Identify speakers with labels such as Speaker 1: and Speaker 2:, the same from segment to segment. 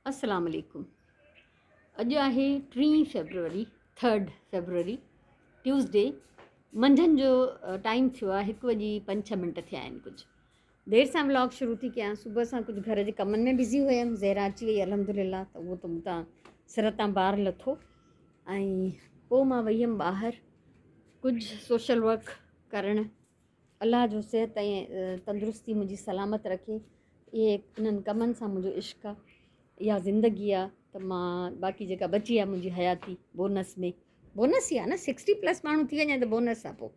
Speaker 1: السلام عليڪم اڄ آهي ٽين فيبروري ٿرڊ فيبروري ٽيوزڊي منجهند جو ٽائيم ٿيو آهي هڪ وڄي پنج ڇهه منٽ ٿيا آهن ڪجهه دير سان ولاگ شروع ٿي ڪيان صبح سان ڪجهه گهر جي ڪمن ۾ بزي هيم زهرا اچي وئي الحمد لله ته اهو ته مون تان سر تان بار لٿو ۽ پوء مان وئي هيم ٻاهر ڪجهه سوشل ورڪ ڪرڻ الله جو صحت ۽ تندرستي منهنجي سلامت رکي اهي انهن ڪمن سان منهنجو عشق آ اها زندگي آ ته مان باقي جيڪا بچي آ منهنجي حياتي بونس ۾ بونس ئي آ نه سڪسٽي پلس ماڻهو ٿي وڃي ته بونس آ پوء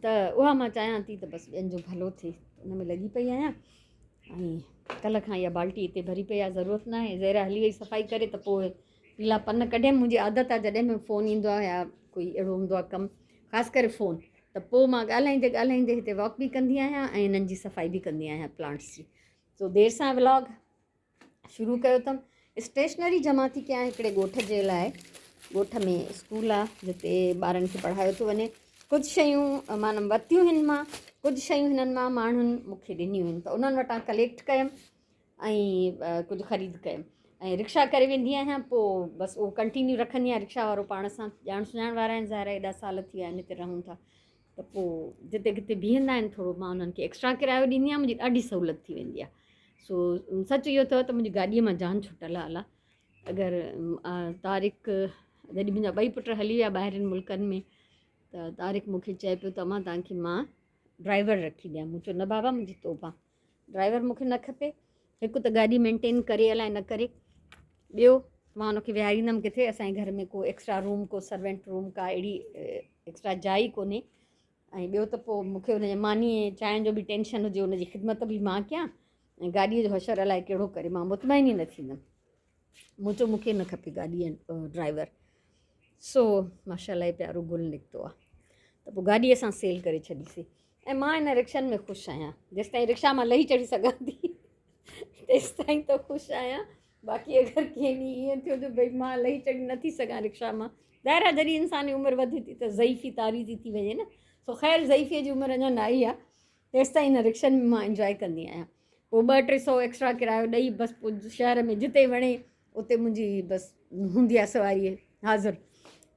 Speaker 1: ته اها مان چاهيان ٿي ته بس ٻين جو ڀلو ٿئي ان ۾ لڳي پئي آهيان ۽ ڪلهه کان اها بالٽي هتي ڀري پئي آ ضرورت نه آهي زهرا هلي وئي صفائي ڪري ته پوء پيلا پن ڪڍيم منهنجي عادت آ جڏهن به فون ايندو آ يا ڪوئي اهڙو هوندو آ ڪم خاص ڪري فون ته پوء مان ڳالهائيندي ڳالهائيندي هتي واڪ به ڪندي آهيان ۽ انهن جي صفائي به ڪندي آهيان پلانٽس جي سو دير سان ولاگ شروع ڪيو اٿم اسٽيشنري جمع ٿي ڪيان هڪڙي ڳوٺ جي لاء ڳوٺ ۾ اسڪول آ جتي ٻارن کي پڙهايو ٿو وڃي ڪجهه شيون معنيٰ ورتيون هن مان ڪجهه شيون هنن مان ماڻهن مونکي ڏنيون آهن ته انهن وٽان ڪليڪٽ ڪيم ۽ ڪجهه خريد ڪيم ۽ رڪشا ڪري ويندي آهيان پوء بس اهو ڪنٽينيو رکندي آهيان رڪشا وارو پاڻ سان ڄاڻ سڃاڻ وارا آهن ظاهر آهي ايڏا سال ٿي ويا آهن هتي رهون ٿا ته پوء جتي ڪٿي بيهندا آهن ٿورو مان انهن کي ايڪسٽرا ڪرايو ڏيندي آهيان منهنجي ڏاڍي سهولت ٿي ويندي آهي سو سچ اهو اٿو ته منهنجي گاڏيء مان جان ڇٽل آهي الا اگر طارق جڏهن منهنجا ٻئي پٽ هلي ويا ٻاهرين ملڪن ۾ ته طارق مون کي چئي پيو ته امان توهان کي مان ڊرائيور رکي ڏيان مون چيو نه بابا منهنجي توبه ڊرائيور مون کي نه کپي هڪ ته گاڏي مينٽين ڪري الائي نه ڪري ٻيو مان ان کي ويهاريندم ڪٿي اسان جي گهر ۾ ڪو ايڪسٽرا روم ڪو سروينٽ روم ڪا اهڙي ايڪسٽرا جاء ئي ڪونهي ۽ ٻيو ته پوء مون کي ان جي ماني ۽ چانهه جو به ٽينشن هجي ان جي خدمت به مان ڪيان ۽ گاڏيء جو حشر الائي ڪهڙو ڪري مان مطمئن ئي نه ٿيندم مون چيو مون کي نه کپي گاڏي ۽ ڊرائيور سو ماشاء الله پيارو گل نڪتو آ ته پوء گاڏي اسان سيل ڪري ڇڏيسي ۽ مان هن رڪشن ۾ خوش آهيان جيستائين رڪشا مان لهي چڙهي سگهان ٿي تيستائين ته خوش آهيان باقي اگر ڪنهن ڏينهن ائين ٿيو جو ڀئي مان لهي چڙهي نٿي سگهان رڪشا مان ظاهر آهي جڏهن انساني عمر وڌي ٿي ته ضعيفي طاري ٿي ٿي وڃي نه سو خير ضعيفي جي عمر اڃا نه آئي آهي تيستائين هن رڪشن ۾ مان انجواء ڪندي آهيان پوء ٻه ٽي سو ايڪسٽرا ڪرايو ڏئي بس پوء شهر ۾ جتي وڻي اتي منهنجي بس هوندي آهي سواري حاضر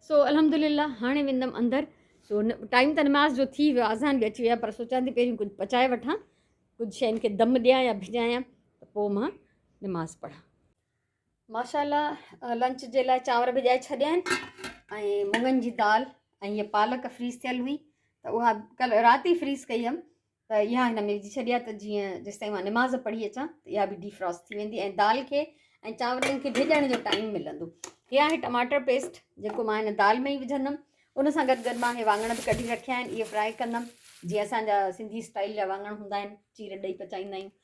Speaker 1: سو الحمد لله هاڻي ويندم اندر سو ٽائيم ته نماز جو ٿي ويو اذان به اچي ويا پر سوچان ٿي پهريون ڪجهه پچائي وٺان ڪجهه شين کي دم ڏيان يا ڀڄايان ته پوء مان نماز پڙهان ماشاء الله لنچ جي لاء چانور ڀڄائي ڇڏيا آهن ۽ مڱن جي دال ۽ هيء پالڪ فريز ٿيل هئي ته اها ڪل رات ئي فريز ڪئي هيم ته اها هن ۾ وجهي ڇڏي آهي ته جيئن جيستائين مان نماز پڙهي اچان ته اها به ڊيفراسٽ ٿي ويندي ۽ دال کي ۽ چانورن کي ڀڄڻ جو ٽائيم ملندو. هي آهي ٽماٽر پيسٽ جيڪو مان هن دال ۾ ئي وجهندم ان سان گڏ گڏ مان هي واڱڻ به ڪڍي رکيا آهن اهي فرائي ڪندم جيئن اسان جا سنڌي اسٽائيل جا واڱڻ هوندا آهن چير ڏئي پچائيندا آهيون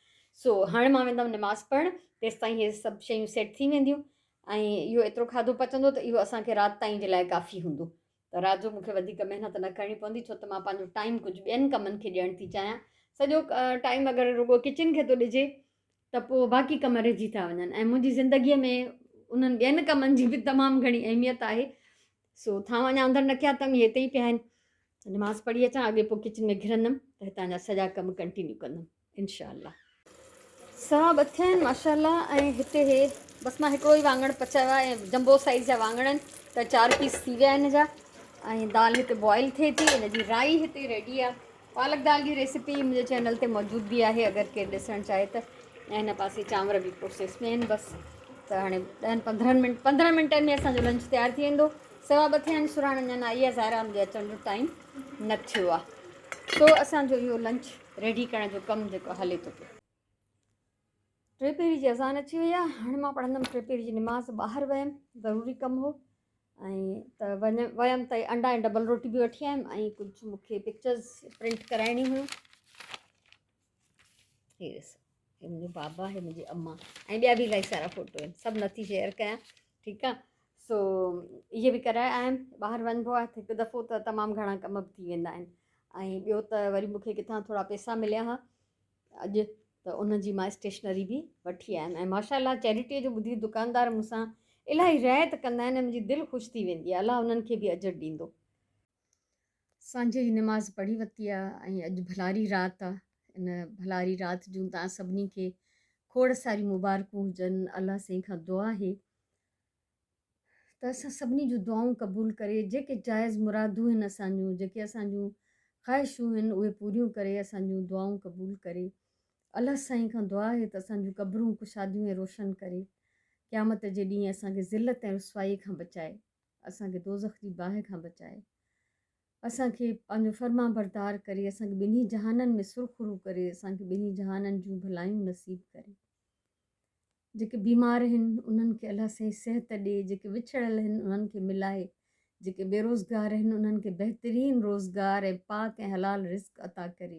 Speaker 1: سو هاڻي مان ويندم نماز پڙهڻ تيستائين هي سڀ شيون سيٽ ٿي وينديون ۽ اهو ايترو کاڌو پچندو ته اهو اسان کي رات تائين جي لاء ڪافي هوندو ته رات جو مون کي وڌيڪ محنت نه ڪرڻي پوندي ڇو ته مان پنهنجو ٽائيم ڪجهه ٻين ڪمن کي ڏيڻ ٿي چاهيان سڄو ٽائيم اگر رڳو ڪچن کي ٿو ڏجي ته پوء باقي ڪم رهجي ٿا وڃن ۽ منهنجي زندگيء ۾ انهن ٻين ڪمن جي به تمام گهڻي اهميت آهي سو ٿانو اڃا اندر نه ڪيا اٿم اهي هتي ئي پيا آهن نماز پڙهي اچان اڳي پوء ڪچن ۾ گهرندم ته هتان جا سڄا ڪم ڪنٽينيو ڪندم انشاء الله. سوا ٻه ٿيا آهن ماشاء الله ۽ هتي هي بس مان هڪڙو ئي واڱڻ پچايو آهي ۽ جمبو سائيز جا واڱڻ آهن ته چار پيس ٿي ويا آهن جا ۽ دال هتي بوائل ٿئي ٿي ان جي رائي هتي ريڊي آهي پالڪ دال جي ريسيپي منهنجي چينل تي موجود به آهي اگر ڪير ڏسڻ چاهي ته ۽ هن پاسي چانور به پروسيس ۾ آهن بس ته هاڻي ڏهن پندرهن منٽ پندرهن منٽن ۾ اسانجو لنچ تيار ٿي ويندو سوا ٻه ٿيا آهن سرهاڻ اڃا نه آئي آهي ظاهر آهي منهنجي اچڻ جو ٽائيم نه ٿيو آهي سو اسانجو اهو لنچ ريڊي ڪرڻ جو ڪم جيڪو هلي ٿو پيو. ٽي پهري جي اذان اچي وئي آهي هاڻي مان پڙهندم ٽي پهري جي نماز ٻاهر ويم ضروري ڪم هو ۽ ته وڃ ويم ته انڊا ۽ ڊبل روٽي به وٺي آيم ۽ ڪجهه مون کي پڪچرز پرنٽ ڪرائڻيون هيون هي ڏسو هي منهنجو بابا هي منهنجي اما ۽ ٻيا به الاهي سارا فوٽو آهن سڀ نٿي شيئر ڪيان ٺيڪ آهي سو اهي به ڪرائي آيم ٻاهر وڃبو آهي هڪ دفعو ته تمام گهڻا ڪم به ٿي ويندا آهن ۽ ٻيو ته وري مون کي ڪٿان ٿورا پئسا مليا ها اڄ ته ان جي مان اسٽيشنري به وٺي آيم ۽ ماشاء الله چيرٽيء جو ٻڌي دڪاندار مون سان الاهي رعايت ڪندا آهن ۽ منهنجي دل خوش ٿي ويندي آهي الله انهن کي به اجر ڏيندو. سانجهه جي نماز پڙهي ورتي آ ۽ اڄ ڀلاري رات آ ان ڀلاري رات جون توهان سڀني کي کوڙ ساريون مبارڪون هجن. الله سائين کان دعا آهي ته اسان سڀني جون دعائون قبول ڪري، جيڪي جائز مرادون آهن اسان جون، جيڪي اسان جون خواهشون آهن اهي پوريون ڪري، اسان جون دعائون قبول ڪري. الله سائين کان دعا آهي ته اسان جون قبرون ڪشاديون ۽ روشن ڪري، قيامت جي ڏينهن اسان کي ذلت ۽ رسوائي کان بچائي، اسان کي دوزخ جي باهه کان بچائي، اسان کي پنهنجو فرمانبردار ڪري، اسان کي ٻنهي جهانن ۾ سرخرو ڪري، اسان کي ٻنهي جهانن جون ڀلايون نصيب ڪري. جيڪي بيمار آهن انهن کي الله سائين صحت ڏي، جيڪي وڇڙيل آهن انهن کي ملائي، جيڪي بيروزگار آهن انهن کي بهترين روزگار ۽ پاڪ ۽ حلال رزق عطا ڪري،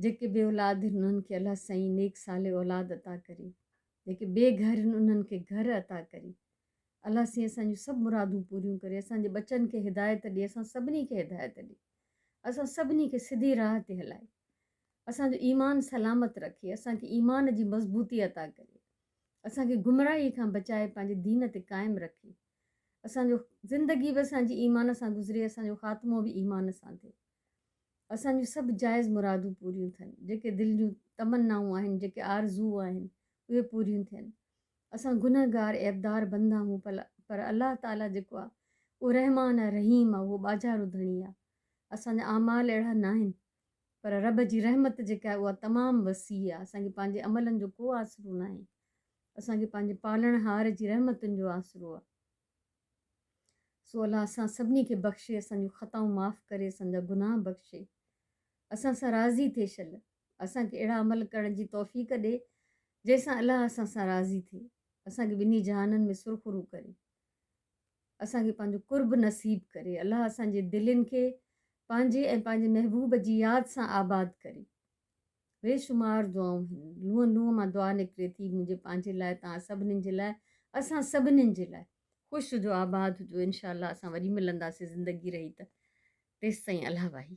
Speaker 1: جيڪي بي اولاد آهن انهن کي الله سائين نيڪ صالح اولاد عطا ڪري، جيڪي بي گهر آهن انهن کي گهر عطا ڪري. الله سائين اسان جون سڀ مرادون پوريون ڪري، اسان جي ٻچن کي هدايت ڏي، اسان سڀني کي هدايت ڏي، اسان سڀني کي سڌي راهه تي هلائي، اسان جو ايمان سلامت رکي، اسان کي ايمان جي مضبوطي عطا ڪري، اسان کي گمراهي کان بچائي پنهنجي دين تي قائم رکي، اسان جو زندگي به اسان جي ايمان سان گذري، اسان جو خاتمو به ايمان سان ٿئي، اسان جون سڀ جائز مرادون پوريون ٿين، جيڪي دل جون تمنائون آهن، جيڪي آرزو آهن، اهي پوريون ٿين. اسان گنهگار عيبدار بندا آهون پر الله تعالي جيڪو آهي اهو رحمان آهي رحيم آهي اهو ٻاجهارو ڌڻي آهي اسان جا اعمال اهڙا ناهن پر رب جي رحمت جيڪا آهي اها تمام وسيع آهي اسان کي پنهنجي عملن جو ڪو آسرو ناهي اسان کي پنهنجي پالڻهار جي رحمتن جو آسرو آهي سو الله اسان سڀني کي بخشي اسان جون خطائون معاف ڪري اسان جا گناهه بخشي اسان سان راضي ٿئي شل اسان کي اهڙا عمل ڪرڻ جي توفيق ڏي، جنهن سان الله اسان سان راضي ٿئي، اسان کي ٻنهي جهانن ۾ سرخرو ڪري، اسان کي پنهنجو قرب نصيب ڪري، الله اسان جي دلين کي پنهنجي ۽ پنهنجي محبوب جي ياد سان آباد ڪري. بيشمار دعائون هن، لونء لونء مان دعا نڪري ٿي منهنجي پنهنجي لاء، توهان سڀنين جي لاء، اسان سڀنين جي لاء. خوش هجو آباد هجو انشاء الله اسان وري ملنداسين زندگي رهي ته تيستائين الله واهي.